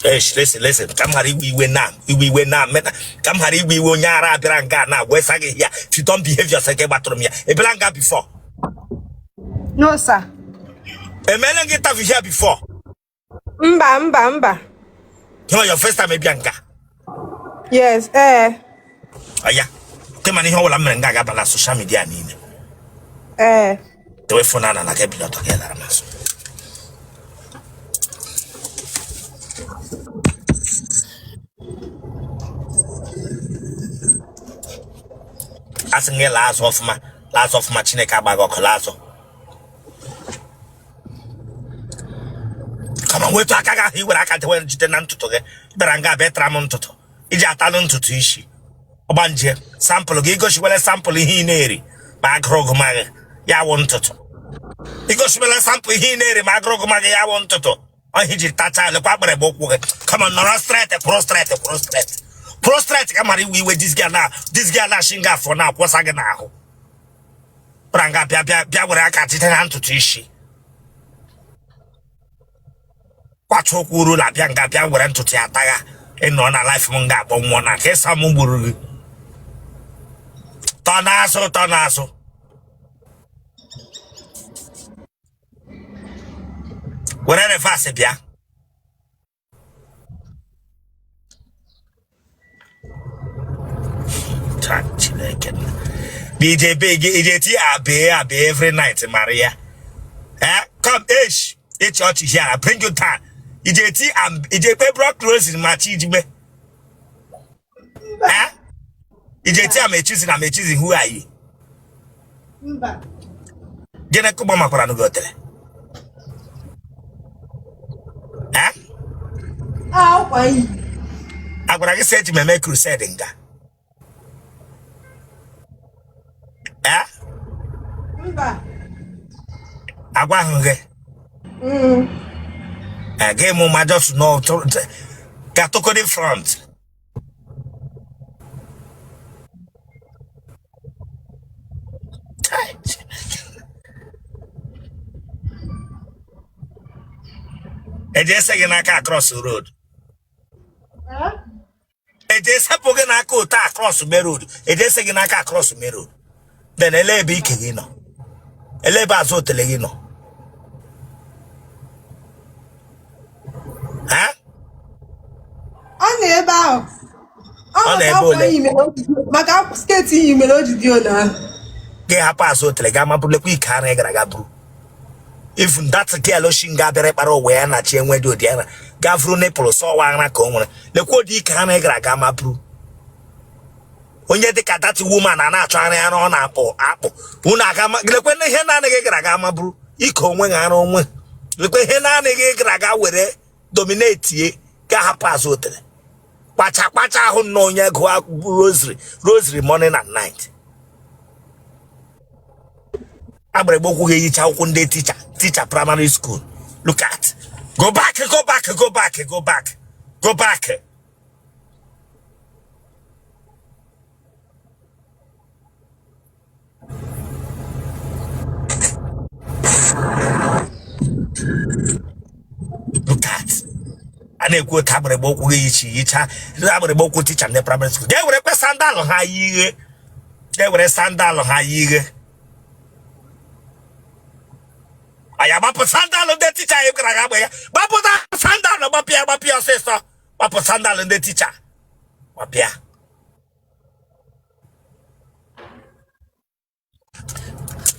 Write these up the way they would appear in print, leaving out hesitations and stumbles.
Eish, listen, listen. Ka m ghara iwe iwe na iwe iwe na meta ka m ghara iwe iwe onye ara bịara nga na agwa gị ya if you don't behave yourself gị gbatụrụ m ya ị bịala nga before. No, sir. Emele gị interview here before? Mba, mba, mba. You know your first time ịbịa nga? Yes, ee. Ọya kema na ihe ọbụla m mere nga ga-aba na social media niile. Ee. Tewe phone ana na gị bido ọtọ gị lara m azụ. A sị gị laa azụ ọfụma, laa azụ ọfụma. Chineke agba gị ọkụ. Laa azụ kama wetu aka gị ahụ i were aka dewe jide na ntutu gị bịara nga bịa tara m ntutu iji atalụ ntutu isi ọgbanje sample gị igosiwele sample ihe ị na-eri ma agụrụ gụma gị ya wụ ntutu igosiwele sample ihe ị na-eri ma agụrụ gụma gị ya wụ ntutu ọhịa iji tacha lekwa akpịrịgba ụkwụ gị. Come on, nọrọ straight, kwụrụ straight, kwụrụ straight, kwụrụ straight ka mara iwe iwe this girl na this girl na shi nga afọ na-akwọsa gị n'ahụ bịara nga bịa bịa bịa were aka jide na ntutu isi kwacha ụkwụ uru na bịa nga bịa were ntutu ya tagha ịnọ na life m nga akpọ nwụọ na ka ịsa m gburu gị. Tọ n'azụ, tọ n'azụ, were reverse bịa. Chineke ije be gị ije ti abe abe every night Maria, eh, come ish ịchị ọchị here, I bring you down. Ije ti ije kpe bro closing ma chi iji mee, eh, ije ti am choosing, am choosing, who are you? Mba. Gịnị kụgba makwara nụ gị otere, eh? Akwa iyi. A gwara gị sị eji m eme crusade nga, eh? Mba. Agwa ahụ gị. Eh, gị mụ ma just no ka tokodi front. Eji ese gị n'aka across road, eji esepụ gị n'aka otu across main road, eji ese gị n'aka across main road. Then ele ebe ike gị nọ, ele ebe azụ otele gị nọ ha? Ọ nọ ebe ahụ. Ọ Ọ nọ maka ebe akwa ole? iyi mere o ji maka skirt iyi mere o ji dị ole ahụ. Gị hapụ azụ otele gị amabụlekwa ike ara ị gara ga buru. Even that girl oshi nga bịara ịkpara ụwa ya na chi enwe dị ụdị ara ga vuru nipple sọwa ara ka o nwere. Lekwa ụdị ike ara ị gara ga ma buru. Onye dịka that woman a na-achọ ara ara ọ na-akpụ akpụ unu aga lekwe ihe naanị gị gara aga ma buru ike onwe gị ara onwe. Lekwe ihe naanị gị gara aga were dominate ga hapụ azụ otele kpacha kpacha ahụ nnọọ onye gụọ rosary rosary morning and night. Agbịrịgba ụkwụ ga-eyicha ụkwụ ndị teacher, teacher primary school. Look at, go back, go back, go back, go back, go back. Look at, a na-ekwu otu agbịrịgba ụkwụ gị yichi yicha agbịrịgba ụkwụ teacher ndị primary school. Ga-ewerekwe sandal ha yighe, ga-ewere sandal ha yighe. Anyị agbapụ sandal ndị teacher anyị gara aga agba ya. Gbapụta sandal, gbapụ ya, gbapụ ya ọsịsọ. Gbapụ sandal ndị teacher, gbapụ ya.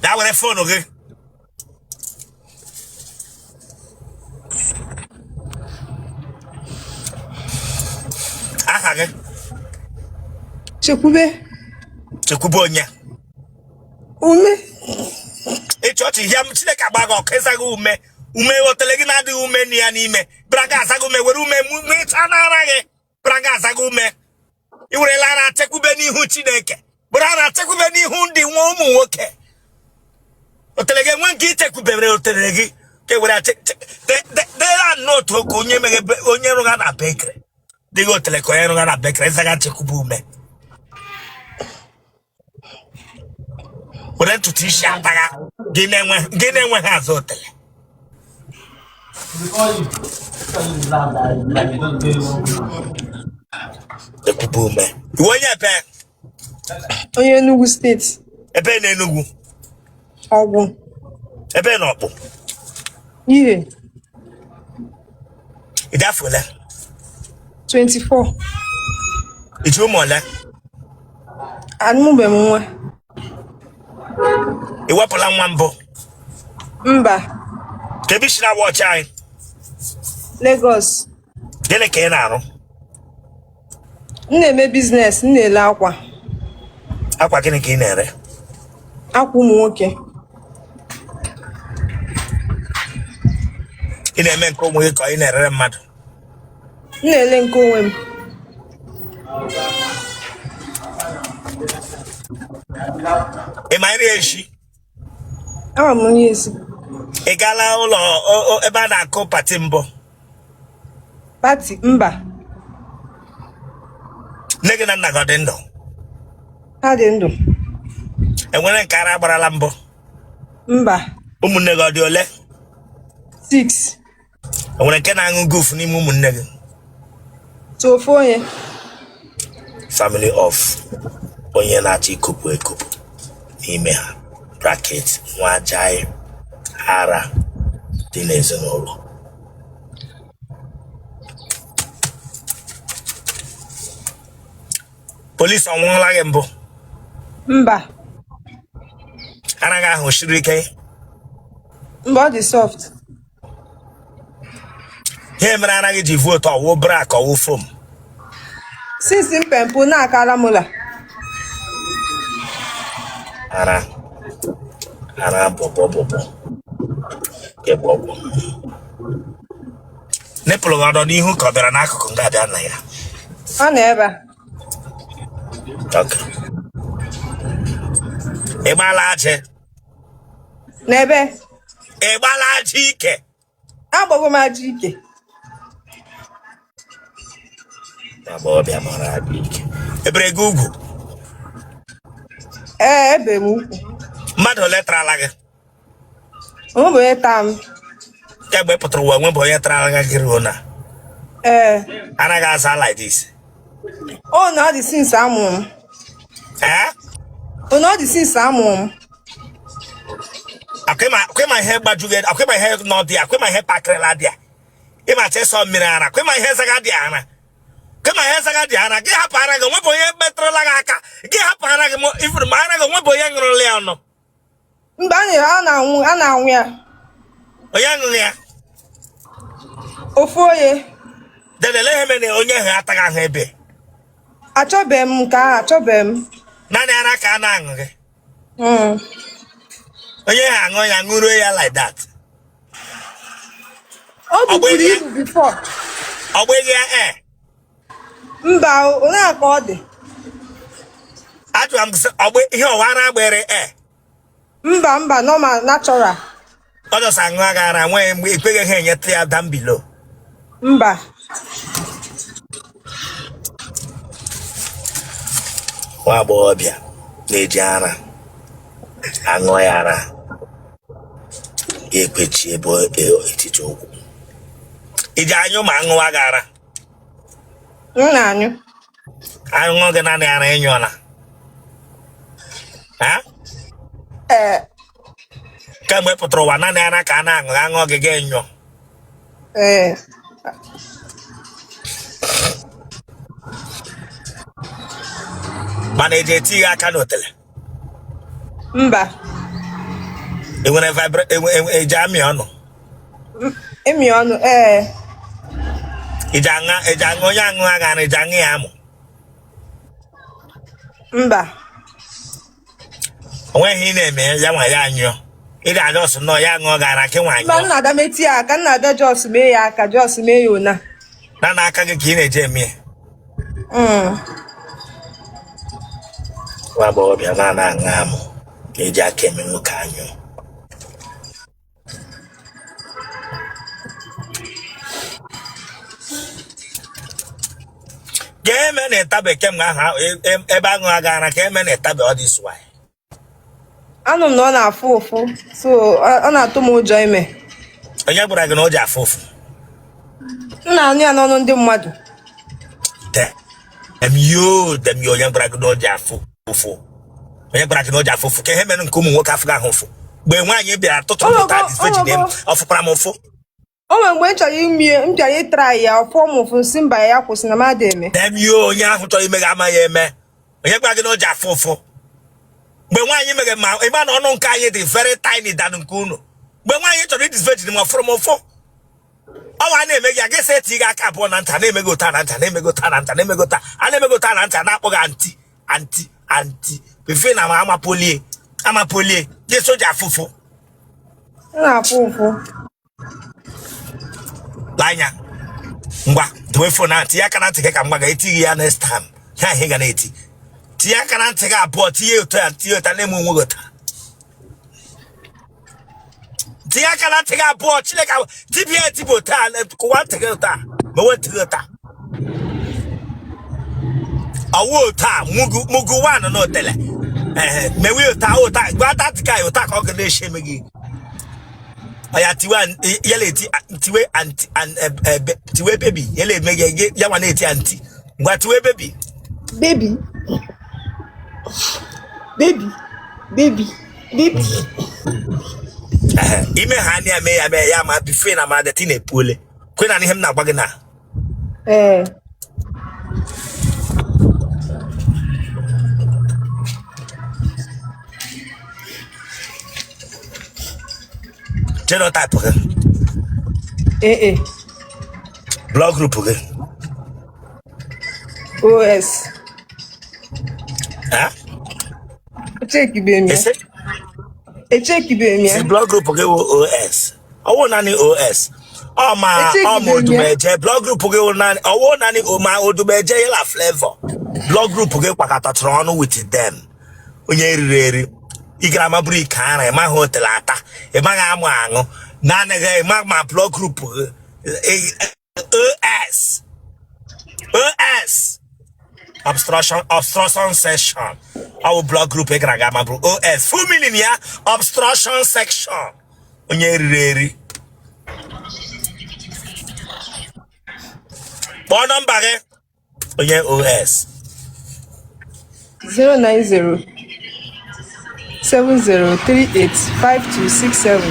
Bịa were phone gị. Aha gị? Chekwube. Chekwube onye? Ume. Ịchị ọchị ihe m Chineke agba gị ọkụ. Ịzaghị ume, ume otele gị na-adịghị ume na ya n'ime bịara ga azaghị ume. Were ume mịcha n'ara gị bịara ga azaghị ume. I werela ara chekwube n'ihu Chineke, were ara chekwube n'ihu ndị nwa ụmụ nwoke. Otele gị enwe nke ichekwubere otele gị ka e were dera nnọọ otu ka onye meghe onye rụga na bakery dịghị otele ka onye rụga na bakery ịzaga chekwube ume. Were ntutu isi atagha gị na-enweghị azụ otele. Ekwupe ume. Ị wụ onye ebe? Onye Enugu steeti. Ebe na Enugu? Ọgwụ. Ebe na Ọkpụ? Ihe. Ị dị afọ ole? 24. I ji ụmụ ole? Amụbeghị m nwa. Ị wepụla nwa mbụ? Mba. Kee ebe i si na-awatch anyị? Lagos. Gịnị ka ị na-arụ? M na-eme business, m na-ele akwa. Akwa gịnị ka ị na-ere? Akwa ụmụ nwoke. Ị na-eme nke onwe gị ka ị na-erere mmadụ? M na-ele nke onwe m. Ị ma nri esi? Ama m nri esi. Ị gaala ụlọ ebe a na-akụ party mbụ? Party, mba. Nne gị na nna gị ọ dị ndụ? Ha dị ndụ. Enwere nke ara gbarala mbụ? Mba. Ụmụnne gị ọ dị ole? 6. Enwere nke na-aṅụ goof n'ime ụmụnne gị? So ofu onye. Family of onye na-achọ ikupụ ekupụ n'ime ha, bracket nwa ajaghị ara dị n'ezinụlọ. Polisi ọ nwụrụla gị mbụ? Mba. Ara gị ahụ siri ike? Mba, ọ dị soft. Ihe mere ara gị ji vuo otu ọ wụ bra ka ọ wụ foam? Since m pe mpe na-akara m la. Ara ara bọbọ bọbọ ịgba ọgwụ. Nipple gị ọ nọ n'ihu ka ọ bịara n'akụkụ nga abịa na ya? Ọ nọ ebe a. Okay. Ị gbala ajị? N'ebe. Ị gbala ajị ike? Agbago m ajị ike. Agbọghọbịa mara ajị ike. Ebere gị ugwu? Ee, ebe m ugwu. Mmadụ ole tarala gị? Onwebe onye taa m. Kemgbe ị pụtara ụwa enwebe onye tarala gị ruo na? Ee. Anaghị aza like this. O na ọ dị since amụ m. Ee? O na ọ dị since amụ m. Akwịma ihe gbajughị, akwịma ihe nọ dị, akwịma ihe pakịrịla dị a. Ịma chesọ mmiri ara, akwịma ihe zaga dị ara. Kama ihe zaga dị ara, gị hapụ ara gị, onwebe onye metụrụla gị aka, gị hapụ ara gị, ifuru ma ara gị onwebe onye ṅụrụla ya ọnụ. Mba, a na-anwụ a na-anwụ ya. Onye aṅụghị ya? Ofu onye. Then ele ihe mere onye ahụ ataghị ahụ ebe? Achọbeghị m nke ahụ, achọbeghị m. Naanị ara ka a na-aṅụ gị. Onye ahụ aṅụ ya ṅụruo ya like that. O buburu ibu before. Ọ gbeghị ya ee? Mba, onye a ka ọ dị. Ajụrụ m sị, ọ gbe ihe ọwa ara gbere ee? Mba mba, normal natural. Ọ just aṅụ aga ara nwee mgbe ikweghị ha enyetụ ya down below. Mba. Nwa agbọghọbịa na-eji ara aṅụ ya ara ga-ekwechi ebe etiti ụkwụ. Iji anyụ ma aṅụwa gị ara? M na-anyụ. Aṅụọ gị naanị ara ịnyụọla? Ha? Ee. Kemgbe ị pụtara ụwa naanị ara ka a na-aṅụ, aṅụọ gị gị nyụọ? Ee. Mana eji eti gị aka n'otele? Mba. Enwere vibra eji amị ọnụ? Ịmị ọnụ, ee. Eji aṅa eji aṅụ onye aṅụ agha ara eji aṅụ ya amụ? Mba. Onweghị ị na-eme ya nwa ya anyụọ. Ị ga-aja ọsụ nọọ ya aṅụọ gị ara ka nwa Mba, anyụọ. m na-ada metụ ya aka, m na-ada just mee ya aka, just mee ya ona. Na n'aka gị ka ị na-eji eme ya. Nwa agbọghọbịa na-ana aṅụ amụ na-eji aka eme nwoke anyụọ. Ka eme na ịtabe kemgbe ahụ ebe aṅụ agara ka eme na ịtabe all this while. Anụ m na ọ na-afụ ụfụ, so ọ na-atụ m ụjọ ime. Onye gwara gị na o ji afụ ụfụ? M na-anụ ya n'ọnụ ndị mmadụ. Damn you, damn you, onye gwara gị na o ji afụ ụfụ? Onye gwara gị na o ji afụ ụfụ? Ka ihe mere nke ụmụ nwoke afụghị ahụ ụfụ mgbe nwaanyị bịara tụtụrụ pụta disvirgin m, ọ fụkwara m ụfụ. O nwere mgbe m chọrọ ime, m bịara ịtry ya, ọ fụọ m ụfụ, m sị mba, ya kwụsị na m ada eme. Damn you, onye ahụ chọrọ ime gị amaghị eme. Onye gwara gị na o ji afụ ụfụ mgbe nwaanyị mere? Ma ịma na ọnụ nke anyị dị very tiny than nke unu. Mgbe nwaanyị chọrọ idisvirgin m, ọ fụrụ m ụfụ. Ọnwa a na-eme gị, a ga-esi eti gị aka abụọ na ntị, na-eme gị ụta na ntị, na-eme gị ụta na ntị, na-eme gị ụta a, na-eme gị ụta na ntị, na-akpọ gị aunty, aunty, aunty, befe na ma amapolie amapolie gị soja afụfụ. M na-afụ ụfụ. Anya ngwa, dowe phone ahụ, tinye aka na ntị gị ka m gwa gị. Etighị ya next time, ya ihe ga na-eti. Tinye aka na ntị gị abụọ, tinye ụtọ ya, tinye ụta, na-eme onwe gị ụta. Tinye aka na ntị gị abụọ. Chineke, tibia etibụ ụta, kụwa ntị gị ụta, mewe ntị gị ụta. Ọwụ ụta mugu mugu wanụ na otele. Ee, mewe ụta ụta, gwa that guy ụta ka ọ ga na-eshi eme gị. Ọya, tiwe yala eti, tiwe aunty, tiwe baby, yala eme gị, ya nwa na-eti aunty. Ngwa, tiwe baby. Baby, baby, baby, baby. Ime ha anya mee ya, mee ya ma bife na ma deti na-epuole kwe na ihe m na-agwa gị na Ee. Genotype gị? Ee. Blood group gị? OS. Eh? Echekibe m ya. Ese? Echekibe m ya. Si blood group gị wụ OS, ọwụ naanị OS, ọ ma ọ ma Echekibe m ya. Odumeje, blood group gị wụ naanị, ọwụ naanị o ma Odumeje yela Flavor. Blood group gị kwakọtatụrụ ọnụ with them. Onye riri eri, ị gara ma bụrụ ike ara, ị maghị otele ata, ị maghị amụ aṅụ, naanị gị ịma ma blood group gị OS, OS, obstruction, obstruction section. Ọ bụ blood group ị gara aga ma bụrụ OS, full meaning ya obstruction section. Onye riri eri, kpọọ nọmba gị, onye OS. 090 7038 5267.